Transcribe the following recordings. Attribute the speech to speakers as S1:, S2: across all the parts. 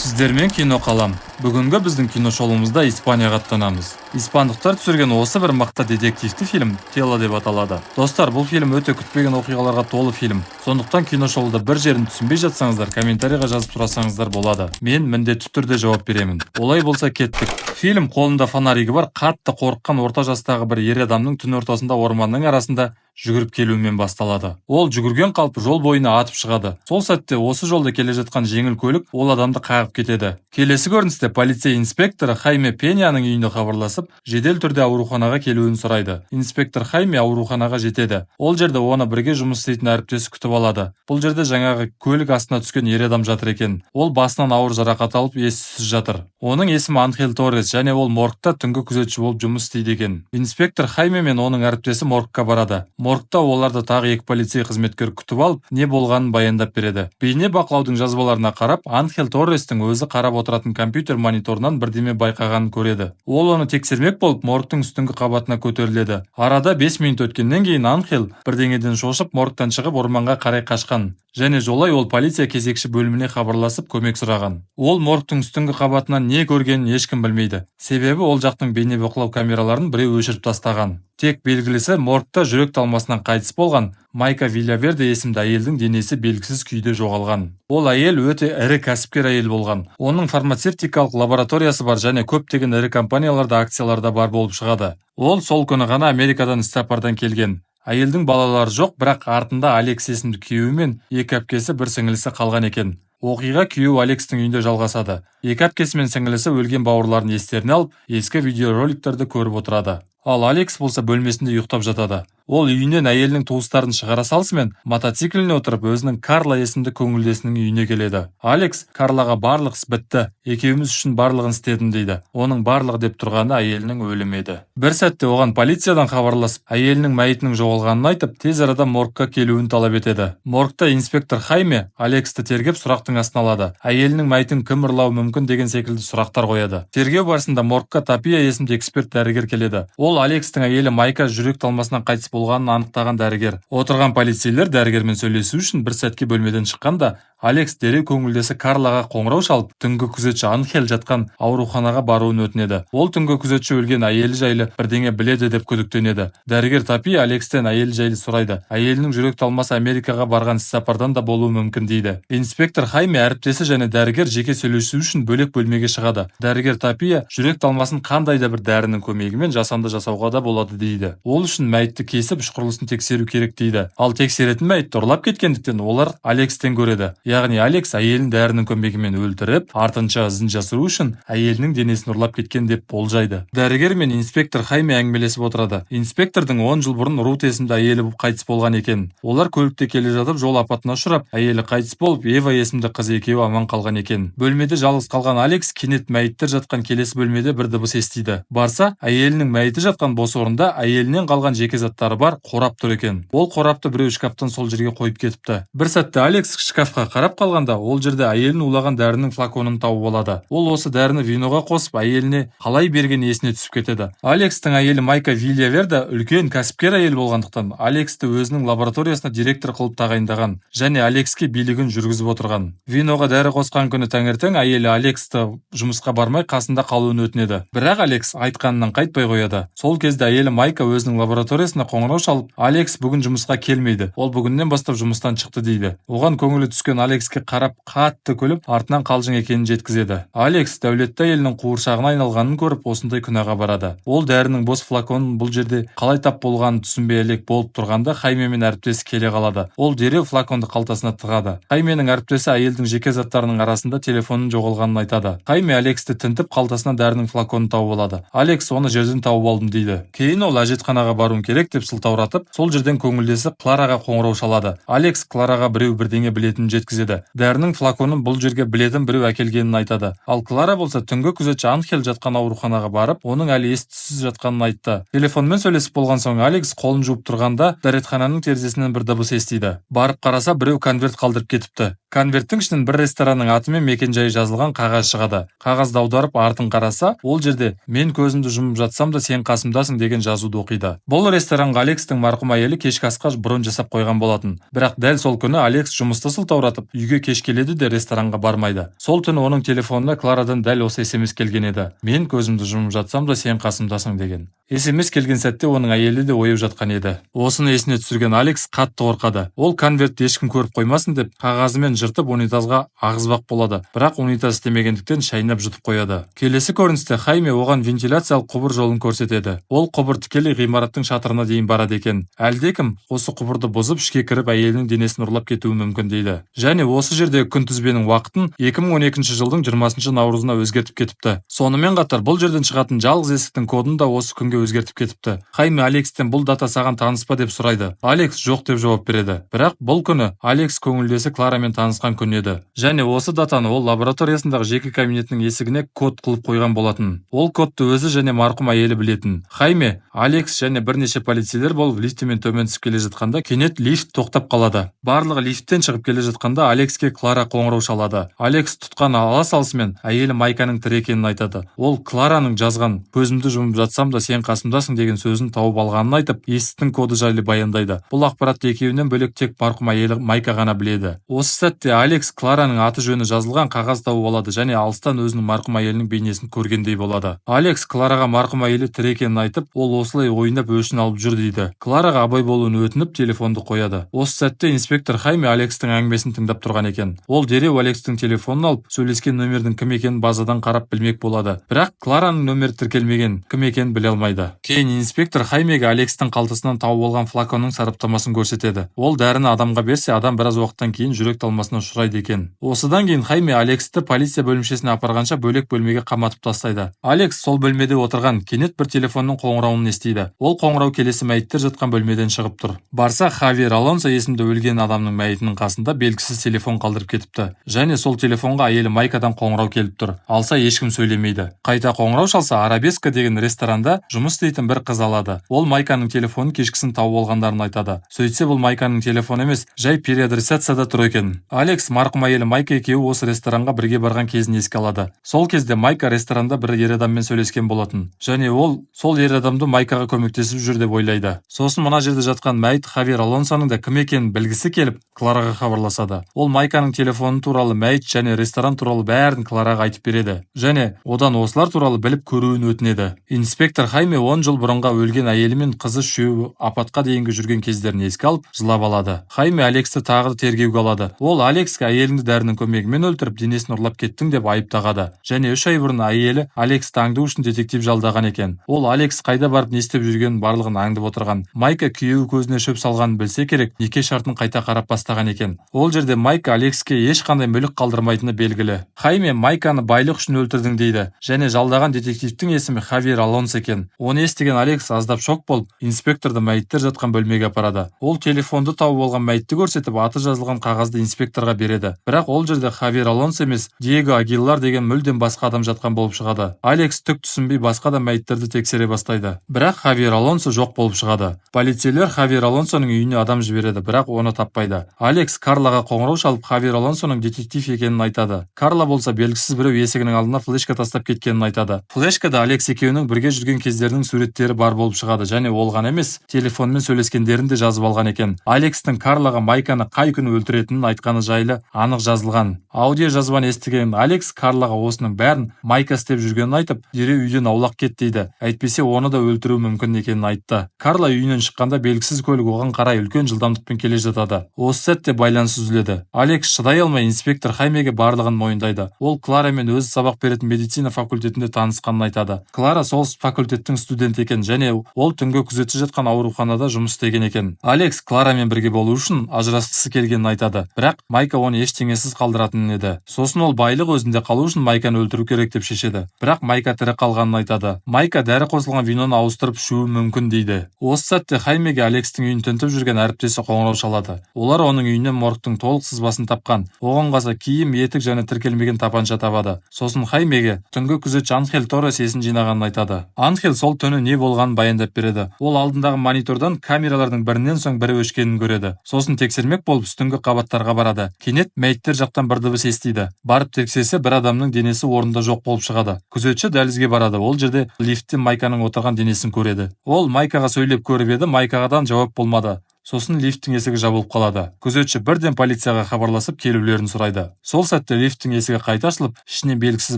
S1: Сіздермен Киноқалам. Бүгінгі біздің киношолымызда Испанияға аттанамыз. Испандықтар түсірген осы бір мықты детективті фильм «Тело» деп аталады. Достар, бұл фильм өте күтпеген оқиғаларға толы фильм. Сондықтан киношолуда бір жерін түсінбей жатсаңыздар, комментарийға жазып сұрасаңыздар болады. Мен міндетті түрде жауап беремін. Олай болса, кеттік. Фильм қолында фонаригі бар, қатты қорыққан орта жастағы бір ер адамның түн ортасында орманның арасында жүгіріп келуімен басталады. Ол жүгірген қалпы жол бойына атып шығады. Сол сәтте осы жолда келе жатқан жеңіл көлік ол адамды қағып кетеді. Келесі көріністе полиция инспекторы Хайме Пеняның үйіне хабарласып, жедел түрде ауруханаға келуін сұрайды. Инспектор Хайме ауруханаға жетеді. Ол жерде оны бірге жұмыс істейтін әріптесі күтіп алады. Бұл жерде жаңағы көлік астына түскен ер адам жатыр екен. Ол басынан ауыр жарақат алып, ес түссіз жатыр. Оның есімі Анхел Торрес және ол моргта түнгі күзетші болып жұмыс істейді екен. Инспектор Хайме мен оның әріптесі моргқа барады. Моргта оларды тағы екі полицей қызметкер күтіп алып, не болғанын баяндап береді. Бейне бақылаудың жазбаларына қарап, Анхел Торрестің өзі қарап отыратын компьютер мониторынан бірдеме байқағанын көреді. Ол оны тексермек болып, моргтың үстіңгі қабатына көтеріледі. Арада 5 минут өткеннен кейін Анхел бірдеңеден шошып, моргтан шығып, орманға қарай қашқан. Және жолай ол полиция кезекші бөліміне хабарласып, көмек сұраған. Ол моргтың үстіңгі қабатынан не көргенін ешкім білмейді. Себебі ол жақтың бейнебақылау камераларын біреу өшіріп тастаған. Тек белгілісі, моргта жүрек талмасынан қайтыс болған Майка Вильяверде есімді әйелдің денесі белгісіз күйде жоғалған. Ол әйел өте ірі кәсіпкер әйел болған. Оның фармацевтикалық лабораториясы бар және көптеген ірі компанияларда акцияларда бар болып шығады. Ол сол күні ғана Америкадан іссапардан келген. Әйелдің балалары жоқ, бірақ артында Алекс есімді күйеуі мен екі әпкесі, бір сіңілісі қалған екен. Оқиға күйеуі Алекстің үйінде жалғасады. Екі әпкесі мен сіңілісі өлген бауырларын естеріне алып, ескі видеороликтерді көріп отырады. Ал Алекс болса, бөлмесінде ұйықтап жатады. Ол үйінен әйелінің туыстарын шығара салысымен, мотоцикліне отырып, өзінің Карла есімді көңілдесінің үйіне келеді. Алекс Карлаға: «Барлық іс бітті, екеуміз үшін барлығын істедім», – дейді. Оның барлығы деп тұрғаны әйелінің өлімі еді. Бір сәтте оған полициядан хабарласып, әйелінің мәйітінің жоғалғанын айтып, тез арада моргқа келуін талап етеді. Моргта инспектор Хайме Алексті тергеп, сұрақтың астына алады. Әйелінің мәйітін кім ұрлауы мүмкін деген секілді сұрақтар қояды. Тергеу барысында моргқа Тапия есімді эксперт дәрігер келеді. Ол Алекстің әйелі Майка жүрек талмасынан қайтыс болғанын анықтаған дәрігер. Отырған полицейлер дәрігермен сөйлесу үшін бір сәтке бөлмеден шыққанда, Алекс дереу көңілдесі Карлаға қоңырау шалып, түнгі күзетші Анхел жатқан ауруханаға баруын өтінеді. Ол түнгі күзетші өлген әйелі жайлы бірдеңе біледі деп күдіктенеді. Дәрігер Тапия Алекстен әйелі жайлы сұрайды. Әйелінің жүрек талмасы Америкаға барған іссапардан да болуы мүмкін дейді. Инспектор Хайме, әріптесі және дәрігер жеке сөйлесу үшін бөлек бөлмеге шығады. Дәрігер Тапия жүрек талмасын қандай да бір дәрінің көмегімен жасанды жасауға да болады дейді. Ол үшін мәйітті кесіп, іш құрылысын тексеру керек дейді. Ал тексеретін мәйітті ұрлап кеткендіктен, олар Алекстен көреді. Яғни Алекс әйелін дәрінің көмегімен өлтіріп, артынша ізін жасыру үшін әйелінің денесін ұрлап кеткен деп болжайды. Дәрігер мен инспектор Хайме әңгімелесіп отырады. Инспектордың 10 жыл бұрын Рут есімді әйелі қайтыс болған екен. Олар көлікте келе жатып, жол апатына ұшырап, әйелі қайтыс болып, Ева есімді қызы екеуі аман қалған екен. Бөлмеде жалғыз қалған Алекс кенет мәйіттер жатқан келесі бөлмеде бір дыбыс естиді. Барса, әйелінің мәйіті жатқан бос орында әйелінен қалған жеке заттары бар қорап тұр екен. Ол қорапты біреу шкафтан сол жерге қойып кетіпті. Бір сәтте Алекс шкафқа қарап қалғанда, ол жерде әйелін улаған дәрінің флаконын тауып алады. Ол осы дәріні виноға қосып, әйеліне қалай бергені есіне түсіп кетеді. Алекстің әйелі Майка Вильяверда үлкен кәсіпкер әйел болғандықтан, Алексті өзінің лабораториясына директор қылып тағайындаған және Алекске билігін жүргізіп отырған. Виноға дәрі қосқан күні таңертең әйелі Алексті жұмысқа бармай, қасында қалуын өтінеді. Бірақ Алекс айтқанынан қайтпай қояды. Сол кезде әйелі Майка өзінің лабораториясына қоңырау шалып, Алекс бүгін жұмысқа келмейді, ол бүгіннен бастап жұмыстан шықты дейді. Оған көңілі түскен Алекске қарап, қатты күліп, артынан қалжың екенін жеткізеді. Алекс дәулетті әйелінің қуыршағына айналғанын көріп, осындай күнәға барады. Ол дәрінің бос флаконын бұл жерде қалай тап болғанын түсінбей әлек болып тұрғанда, Хайме мен әріптесі келе қалады. Ол дереу флаконды қалтасына тығады. Хайменің әріптесі әйелдің жеке заттарының арасында телефонының жоғалғанын айтады. Хайме Алексті тінтіп, қалтасынан дәрінің флаконын тауып алады. Алекс оны жерден тауып алдым дейді. Кейін ол әжетханаға баруым керек деп сылтауратып, сол жерден көңілдесі Клараға қоңырау шалады. Алекс Клараға біреу бірдеңе білетінін жеткізеді. Дәрінің флаконын бұл жерге білетін біреу әкелгенін айтады. Ал Клара болса, түнгі күзетші Анхел жатқан ауруханаға барып, оның әлі ес түссіз жатқанын айтты. Телефонмен сөйлесіп болған соң, Алекс қолын жуып тұрғанда, дәретхананың терезесінен бір дыбыс естиді. Барып қараса, біреу конверт қалдырып кетіпті. Конверттің ішінен бір ресторанның аты мен мекен-жайы жазылған қағаз шығады. Қағазды аударып, артын қараса, ол жерде «Мен көзімді жұмып жатсам да, сен қасымдасың» деген жазуды оқиды. Бұл ресторанға Алекстің марқұм әйелі кешкі асқа бронь жасап қойған болатын. Бірақ дәл сол күні Алекс жұмысты сылтауратып, үйге кеш келеді де, ресторанға бармайды. Сол түні оның телефонына Кларадан дәл осы СМС келген еді: «Мен көзімді жұмып жатсам да, сен қасымдасың» деген. СМС келген сәтте оның әйелі де ояу жатқан еді. Осыны есіне түсірген Алекс қатты қорқады. Ол конвертті ешкім көріп қоймасын деп, қағазымен жыртып, унитазға ағызбақ болады, бірақ унитаз істемегендіктен, шайнап жұтып қояды. Келесі көріністе Хайме оған вентиляциялық құбыр жолын көрсетеді. Ол құбыр тікелей ғимараттың шатырына дейін барады екен. Әлдекім осы құбырды бұзып, ішке кіріп, әйелінің денесін ұрлап кетуі мүмкін дейді. Және осы жердегі күнтізбенің уақытын 2012 жылдың 20 наурызына өзгертіп кетіпті. Сонымен қатар бұл жерден шығатын жалғыз есіктің кодын да осы күнге өзгертіп кетіпті. Хайме Алекстен «Бұл дата саған таныс па?» деп сұрайды. Алекс «Жоқ» деп жауап береді. Бірақ бұл күні Алекс көңілдесі Кларамен танысқан күн еді және осы датаны ол лабораториясындағы жеке кабинетінің есігіне код қылып қойған болатын. Ол кодты өзі және марқұм әйелі білетін. Хайме, Алекс және бірнеше полицейлер болып лифтімен төмен түсіп келе жатқанда, кенет лифт тоқтап қалады. Барлығы лифттен шығып келе жатқанда, Алекске Клара қоңырау шалады. Алекс тұтқаны ала салысымен әйелі Майканың тірі екенін айтады. Ол Клараның жазған «Көзімді жұмып жатсам да, сен қасымдасың» деген сөзін тауып алғанын айтып, есіктің коды жайлы баяндайды. Бұл ақпаратты екеуінен бөлек тек марқұм әйелі Майка ғана біледі. Осы сәтте Алекс Клараның аты жөні жазылған қағаз тауып алады және алыстан өзінің марқұм әйелінің бейнесін көргендей болады. Алекс Клараға марқұм әйелі тірі екенін айтып, ол осылай ойнап өшін алып жүр дейді. Клараға абай болуын өтініп, телефонды қояды. Осы сәтте инспектор Хайме Алекстің әңгімесін тыңдап тұрған екен. Ол дереу Алекстің телефонын алып, сөйлескен нөмердің кім екенін базадан қарап білмек болады, бірақ Клараның нөмері тіркелмеген, кім екенін біле алмайды. Кейін инспектор Хаймеге Алекстің қалтасынан тауып алған флаконның сараптамасын көрсетеді. Ол дәріні адамға берсе, адам біраз уақыттан кейін жүрек талмасына ұшырайды екен. Осыдан кейін Хайме Алексті полиция бөлімшесіне апарғанша, бөлек бөлмеге қаматып тастайды. Алекс сол бөлмеде отырған, кенет бір телефонның қоңырауын естиді. Ол қоңырау келесі мәйіттер жатқан бөлмеден шығып тұр. Барса, Хавьер Алонсо есімді өлген адамның мәйітінің қасында белгісіз телефон қалдырып кетіпті және сол телефонға әйелі Майкадан қоңырау келіп тұр. Алса, ешкім сөйлемейді. Қайта қоңырау шалса, Арабеска деген ресторанда жұмыс істейтін бір қыз алады. Ол Майканың телефонын кешкісін тауып алғандарын айтады. Сөйтсе, бұл Майканың телефоны емес, жай переадресацияда тұр екен. Алекс марқұм әйелі Майка екеуі осы ресторанға бірге барған кезін еске алады. Сол кезде Майка ресторанда бір ер адаммен сөйлескен болатын және ол сол ер адамды Майкаға көмектесіп жүр деп ойлайды. Сосын мына жерде жатқан мәйіт Хавьер Алонсоның да кім екенін білгісі келіп, Клараға хабарласады. Ол Майканың телефоны туралы, мәйіт және ресторан туралы бәрін Клараға айтып береді және одан осылар туралы біліп көруін өтінеді. Инспектор Хайме 10 жыл бұрынға өлген әйелі мен қызы үшеуі апатқа дейінгі жүрген кездерін еске алып, жылап алады. Хайме Алексті тағы да тергеуге алады. Ол Алекске әйеліңді дәрінің көмегімен өлтіріп, денесін ұрлап кеттің деп айып тағады. Және 3 ай бұрын әйелі Алексті аңду үшін детектив жалдаған екен. Ол Алекс қайда барып, не істеп жүргенін, барлығын аңдып отырған. Майка күйеуі көзіне шөп салғанын білсе керек, неке шартын қайта қарап бастаған екен. Ол жерде Майка Алекске ешқандай мүлік қалдырмайтыны белгілі. Хайме Майканы байлық үшін өлтірдің дейді және жалдаған детективтің есімі Хавьер Алонсо екен. Оны естіген Алекс аздап шок болып, инспекторды мәйіттер жатқан бөлмеге апарады. Ол телефонды тауып алған мәйітті көрсетіп, аты жазылған қағазды инспекторға береді. Бірақ ол жерде Хавьер Алонсо емес, Диего Агилар деген мүлдем басқа адам жатқан болып шығады. Алекс түк түсінбей, басқа да мәйіттерді тексере бастайды, бірақ Хавьер Алонсо жоқ болып шығады. Полицейлер Хавьер Алонсоның үйіне адам жібереді, бірақ оны таппайды. Алекс Карлаға қоңырау шалып, Хавьер Алонсоның детектив екенін айтады. Карла болса, белгісіз біреу есігінің алдына флешка тастап кеткенін айтады. Флешкада Алекс екеуінің бірге жүрген кездерінің суреттері бар болып шығады және ол ғана емес, телефонмен сөйлескендерін де жазып алған екен. Алекстің Карлаға Майканы қай күні өлтіретінін айтқаны жайлы анық жазылған. Аудио жазбаны естіген Алекс Карлаға осының бәрін Майка істеп жүргенін айтып, дереу үйден аулақ кет дейді, әйтпесе оны да өлтіруі мүмкін екенін айтты. Карла үйінен шыққанда, белгісіз көлік оған қарай үлкен жылдамдықпен келе жатады. Осы сәтте байланыс үзіледі. Алекс шыдай алмай, инспектор Хаймеге барлығын мойындайды. Ол Кларамен өзі сабақ беретін медицина факультетінде танысқанын айтады. Клара сол факультеттің студенті екен және ол түнгі күзетші жатқан ауруханада жұмыс істеген екен. Алекс Кларамен бірге болу үшін ажырасқысы келгенін айтады, бірақ Майка оны ештеңесіз қалдыратын еді. Сосын ол байлық өзінде қалу үшін Майканы өлтіру керек деп шешеді, бірақ Майка тірі қалғанын айтады. Майка дәрі қосылған виноны ауыстырып ішуі мүмкін дейді. Осы сәтте Хаймеге Алекстің үйін тінтіп жүрген әріптесі қоңырау шалады. Олар оның үйінен моргтың толық сызбасын тапқан. Оған қоса киім, етік және тіркелмеген тапанша табады. Сосын Хаймеге түнгі күзетші Анхел Торрес есін жинағанын айтады. Анхел сол түні не болғанын баяндап береді. Ол алдындағы монитордан камералардың бірінен соң бірі өшкенін көреді. Сосын тексермек болып, үстіңгі қабаттарға барады. келеді. Кенет мәйіттер жақтан бір дыбыс естиді. Барып тексерсе, бір адамның денесі орнында жоқ болып шығады. Күзетші дәлізге барады. Ол жерде лифтте Майканың отырған денесін көреді. Ол Майкаға сөйлеп көріп еді, Майкадан жауап болмады. Сосын лифттің есігі жабылып қалады. Күзетші бірден полицияға хабарласып, келулерін сұрайды. Сол сәтте лифттің есігі қайта ашылып, ішінен белгісіз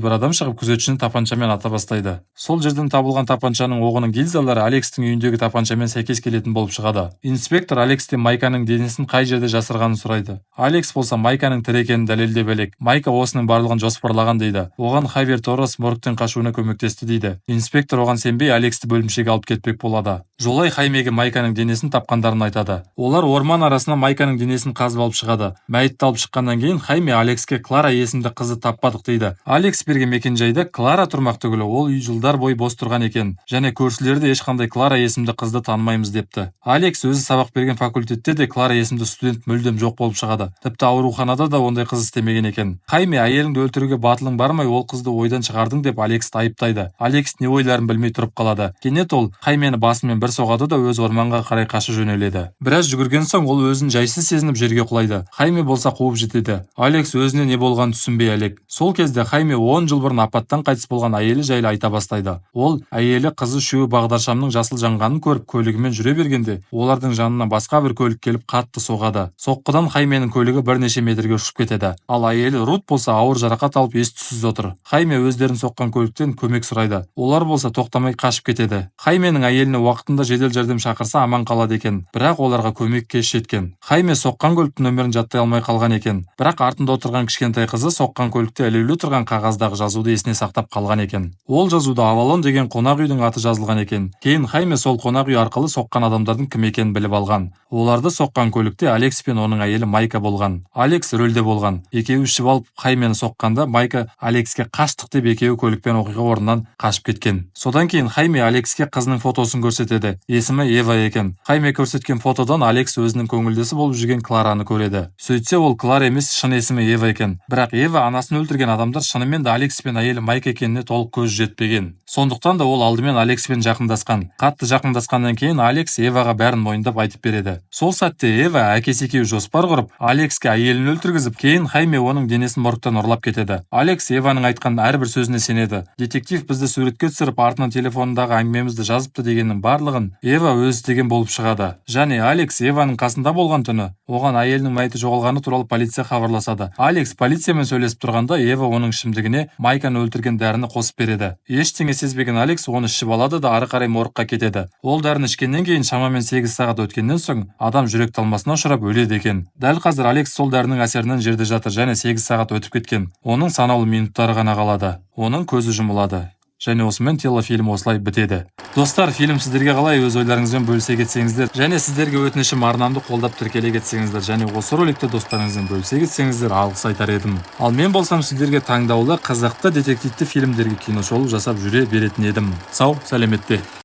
S1: бір адам шығып, күзетшіні тапаншамен ата бастайды. Сол жерден табылған тапаншаның оғының гильзалары Алекстің үйіндегі тапаншамен сәйкес келетін болып шығады. Инспектор Алекстен Майканың денесін қай жерде жасырғанын сұрайды. Алекс болса Майканың тірі екенін дәлелдеп әлек. Майка осының барлығын жоспарлаған дейді. Оған Хавьер Торрес моргтен қашуына көмектесті дейді. Инспектор оған сенбей, Алексті бөлімшеге алып кетпек болады. Жолай Хаймеге Майканың денесін тапқандарын айтады. Олар орман арасынан Майканың денесін қазып алып шығады. Мәйітті алып шыққаннан кейін Хайме Алекске Клара есімді қызды таппадық дейді. Алекс берген мекенжайда Клара тұрмақ түгілі, ол үй жылдар бойы бос тұрған екен. Және көршілері де ешқандай Клара есімді қызды танымаймыз депті. Алекс өзі сабақ берген факультетте де Клара есімді студент мүлдем жоқ болып шығады. Тіпті ауруханада да ондай қыз істемеген екен. Хайме әйеліңді өлтіруге батылың бармай, ол қызды ойдан шығардың деп Алексті айыптайды. Алекс не ойларын білмей тұрып қалады. Кенет ол Хаймені басымен бір соғады да, өз орманға қарай қаша жөнеледі. Біраз жүгірген соң ол өзін жайсыз сезініп, жерге құлайды. Хайме болса қуып жетеді. Алекс өзіне не болғанын түсінбей әлек. Сол кезде Хайме 10 жыл бұрын апаттан қайтыс болған әйелі жайлы айта бастайды. Ол әйелі, қызы үшеуі бағдаршамның жасыл жанғанын көріп, көлігімен жүре бергенде, олардың жанына басқа бір көлік келіп қатты соғады. Соққыдан Хайменің көлігі бірнеше метрге ұшып кетеді. Ал әйелі Рут болса ауыр жарақат алып, ес түссіз отыр. Хайме өздерін соққан көліктен көмек сұрайды. Олар болса тоқтамай қашып кетеді. Хайменің әйеліне уақытында жедел жәрдем шақырса, аман қалады екен. Бірақ оларға көмек кеш жеткен. Хайме соққан көліктің нөмірін жаттай алмай қалған екен. Бірақ артында отырған кішкентай қызы соққан көлікте ілулі тұрған қағаздағы жазуды есіне сақтап қалған екен. Ол жазуда Авалон деген қонақ үйдің аты жазылған екен. Кейін Хайме сол қонақ үй арқылы соққан адамдардың кім екенін біліп алған. Оларды соққан көлікте Алекс пен оның әйелі Майка болған. Алекс рөлде болған. Екеуі ішіп алып Хаймені соққанда, Майка Алекске қаштық деп, екеуі көлікпен оқиға орнынан қашып кеткен. Содан кейін Хайме Алекске қызының фотосын көрсетеді. Есімі Ева екен. Хайме көрсеткен фотодан Алекс өзінің көңілдесі болып жүрген Клараны көреді. Сөйтсе, ол Клара емес, шын есімі Ева екен. Бірақ Ева анасын өлтірген адамдар шынымен де Алекс пен әйелі Майка екеніне толық көзі жетпеген. Сондықтан да ол алдымен Алекспен жақындасқан. Қатты жақындасқаннан кейін Алекс Еваға бәрін мойындап айтып береді. Сол сәтте Ева әкесі екеуі жоспар құрып, Алекске әйелін өлтіргізіп, кейін Хайме оның денесін моргтан ұрлап кетеді. Алекс Еваның айтқан әрбір сөзіне сенеді. Детектив бізді суретке түсіріп, артынан телефонындағы әңгімемізді жазыпты дегеннің барлығын Ева өзі істеген болып шығады. Және Алекс Еваның қасында болған түні оған әйелінің мәйіті жоғалғаны туралы полиция хабарласады. Алекс полициямен сөйлесіп тұрғанда, Ева оның ішімдігіне Майканы өлтірген дәріні қосып береді. Ештеңе сезбеген Алекс оны ішіп алады да, ары қарай моргқа кетеді. Ол дәріні ішкеннен кейін шамамен 8 сағат өткеннен соң адам жүрек талмасына ұшырап өледі екен. Дәл қазір Алекс сол дәрінің әсерінен жерде жатыр және 8 сағат өтіп кеткен. Оның санаулы минуттары ғана қалады. Оның көзі жұмылады. Және осымен «Тело» фильмі осылай бітеді. Достар, фильм сіздерге қалай, өз ойларыңызбен бөлісе кетсеңіздер. Және сіздерге өтінішім, арнамды қолдап тіркеле кетсеңіздер және осы роликті достарыңызбен бөлісе кетсеңіздер, алғыс айтар едім. Ал мен болсам сіздерге таңдаулы, қызықты детективті фильмдерге киношолу жасап жүре беретін едім. Сау сәлеметте.